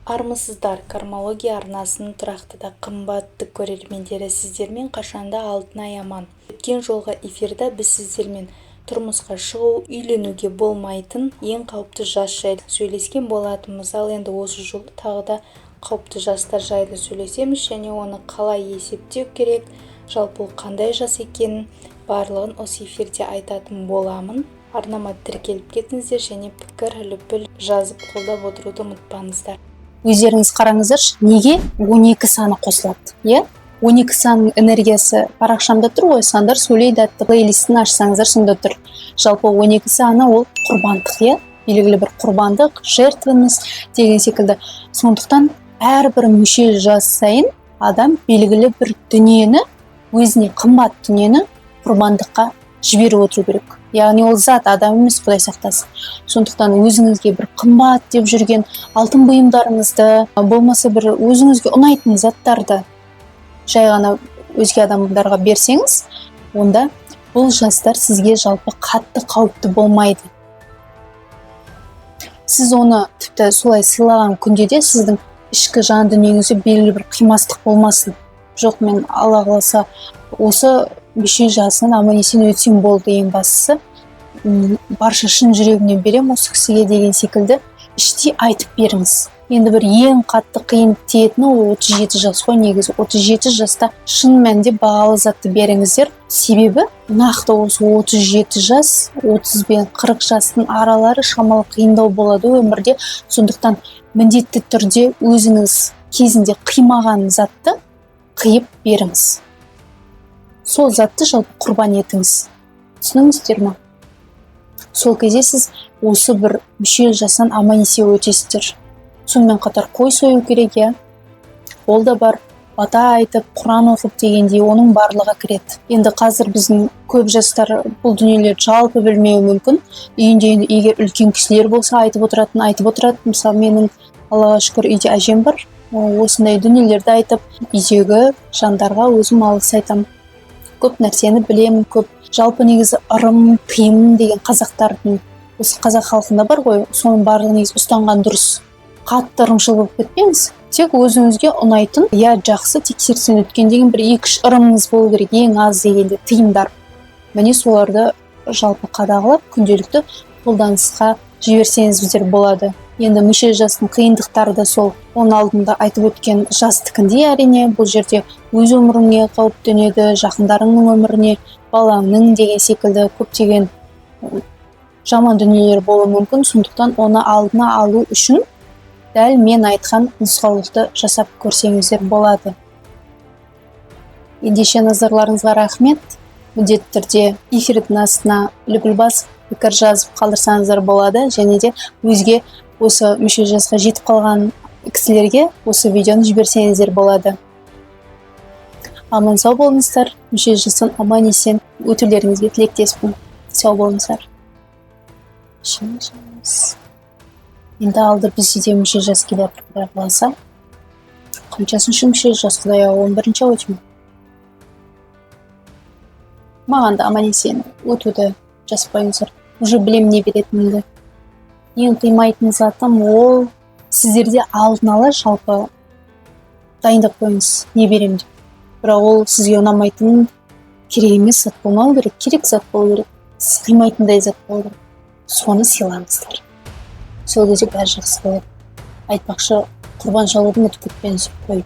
Армысыздар, Кармология арнасының тұрақты да қымбатты көрермендері! Сіздермен қашанда Алтынай Аман. Өткен жолғы эфирда біз сіздермен тұрмысқа шығу, үйленуге болмайтын ең қауіпті жас жайлы сөйлескен болатынбыз. Ал енді осы жолы тағы да қауіпті жастар жайлы сөйлесеміз және оны қалай есептеу керек, жалпы ол қандай жас екенін, барлығын осы эфирде айтатын боламын. Арнама тіркеліп кетіңіздер және пікір, лүпіл жазып, қолдап отыруды ұмытпаңыздар. Өздеріңіз қараңыздаршы, неге 12 саны қосылады, иә? 12 санның энергиясы парақшамда тұр ғой, «Сандар сөйлейді» атты плейлистін ашсаңыздар, сонда тұр. Жалпы 12 саны ол құрбандық, иә, белгілі бір құрбандық, жертвенность деген секілді. Сондықтан әрбір мүшел жас сайын адам белгілі бір дүниені, өзіне қымбат дүниені құрбандыққа жіберіп отыру керек. Яғни ол зат, адам емес, құдай сақтасын. Сондықтан өзіңізге бір қымбат деп жүрген алтын бұйымдарыңызды, болмаса бір өзіңізге ұнайтын заттарды жай ғана өзге адамдарға берсеңіз, онда бұл жастар сізге жалпы қатты қауіпті болмайды. Сіз оны тіпті солай сыйлаған күнде де сіздің ішкі жан дүниеңізде белгілі бір қимастық болмасын. Жоқ, мен, Алла қаласа, осы мүшел жасынан аман есен өтсем болды, ең бастысы, барша шын жүрегімнен беремін осы кісіге деген секілді іштей айтып беріңіз. Енді бір ең қатты қиын тиетіні ол 37 жас қой негізі. 37 жаста шын мәнінде бағалы затты беріңіздер, себебі нақты осы 37 жас, 30 бен 40 жастың аралары шамалы қиындау болады өмірде. Сондықтан міндетті түрде өзіңіз кезінде қимаған затты қиып беріңіз, сол затты жалпы құрбан етіңіз, түсініңіздер ма? Сол кезде сіз осы бір мүшел жастан аман есен өтесіздер. Сонымен қатар қой сою керек, иә, ол да бар, бата айтып, құран оқып дегендей, оның барлығы кіреді. Енді қазір біздің көп жастар бұл дүниелерді жалпы білмеуі мүмкін. Үйінде енді егер үлкен кісілер болса, айтып отыратын, айтып отырады. Мысалы, менің, Аллаға шүкір, үйде әжем бар. Ол осындай дүниелерді айтып, үйдегі жандарға өзім алғыс айтамын. Көп нәрсені білемін, көп. Жалпы негізі ырым тыйым деген қазақтардың, осы қазақ халқында бар ғой, соның барлығын негізі ұстанған дұрыс. Қатты ырымшыл болып кетпеңіз, тек өзіңізге ұнайтын, иә, жақсы тексерістен өткен деген бір екі үш ырымыңыз болу керек ең аз дегенде, тыйымдар. Міне, соларды жалпы қадағалап, күнделікті қолданысқа жіберсеңіздер болады. Енді мүшел жастың қиындықтары да сол оның алдында айтып өткен жастікіндей. Әрине, бұл жерде өз өміріңе қауіп төнеді, жақындарыңның өміріне, балаңның деген секілді көптеген жаман дүниелер болуы мүмкін. Сондықтан оны алдына алу үшін дәл мен айтқан нұсқаулықты жасап көрсеңіздер болады. Ендеше, назарларыңызға рахмет. Міндетті түрде эфирдің астына лүпіл басып, пікір жазып қалдырсаңыздар болады және де өзге осы мүшел жасқа жетіп қалған кісілерге осы видеоны жіберсеңіздер болады. Аман сау болыңыздар, мүшел жастан аман есен өтулеріңізге тілектеспін. Сау болыңыздар. Мүшел жас. Енді алды бізде де мүшел жас келе жатыр, құдай қаласа. Қаншасыншы мүшел жас, құдай ау 11-ау деймін. Маған да аман есен өтуді жазып қойыңыздар, уже білемін не беретінімді. Ең қимайтын затым ол сіздерде алдын ала жалпы дайындап қойыңыз не беремін деп, бірақ ол сізге ұнамайтын, керек емес зат болмау керек, керек зат болу керек, сіз қимайтындай зат болу керек. Соны сыйлаңыздар, сол кезде бәрі жақсы болады. Айтпақшы, құрбан шалуды ұмытып кетпеңіз, қойып.